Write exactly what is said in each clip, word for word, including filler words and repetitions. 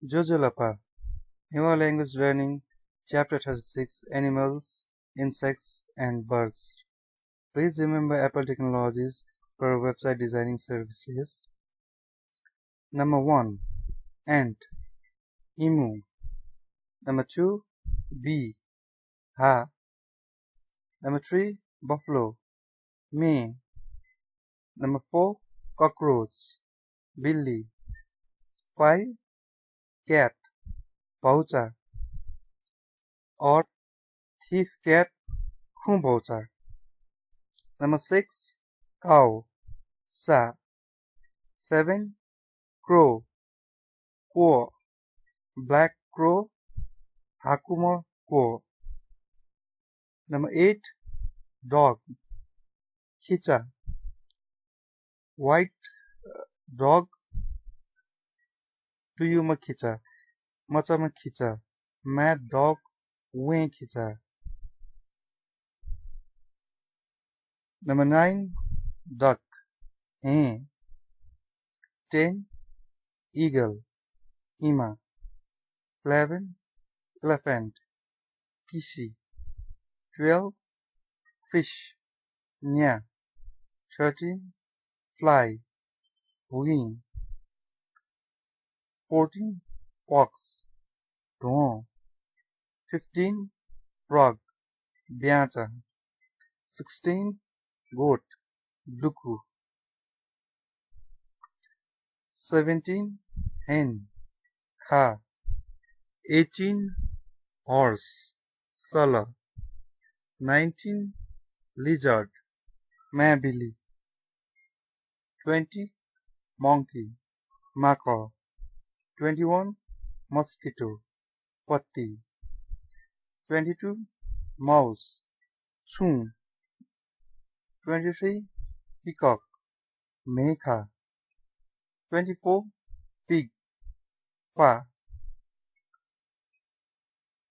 ज्वजलपा। Newah Language Learning, Chapter thirty-six, Animals, Insects and Birds. Please remember Apple Technologies for website designing services. Number one, ant, इमु। Number two, bee, हा। Number three, buffalo, मे। Number four, cockroach, बिल्ली। Five, cat, भौचा। Or thief cat, खुँ भौचा। Number six, cow, सा। Seven, crow, क्व। Black crow, हाकुम्ह क्व। Number eight, dog, खिचा। White, uh, dog, तुयुम्ह खिचा, मचाम्ह खिचा। Mad dog, वें खिचा। Number nine, duck, हें। Ten, eagle, इमा। Eleven, elephant, किसि। Twelve, fish, न्या। Thirteen, fly, भुगिं। Fourteen, fox, ध्वं। Fifteen, frog, ब्याँचा। Sixteen, goat, दुकु। Seventeen, hen, खा। Eighteen, horse, सल। Nineteen, lizard, म्याबिली। Twenty, monkey, माकः। Twenty-one, mosquito, पत्ती। Twenty-two, mouse, छुँ। Twenty-three, peacock, म्हेखा। Twenty-four, pig, फा।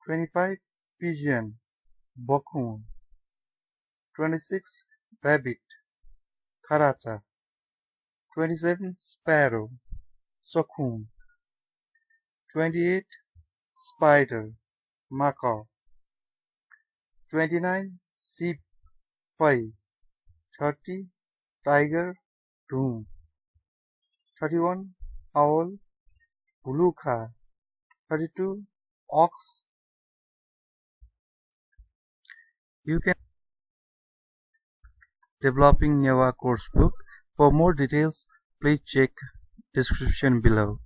Twenty-five, pigeon, बखुं। Twenty-six, rabbit, खराचा। Twenty-seven, sparrow, सखुं। Twenty-eight, spider, माकः। Twenty-nine, sheep, फै। Thirty, tiger, धुँ। Thirty-one, owl, भुलुखा। Thirty-two, ox, you can Developing Newa course book. For more details, please check description below.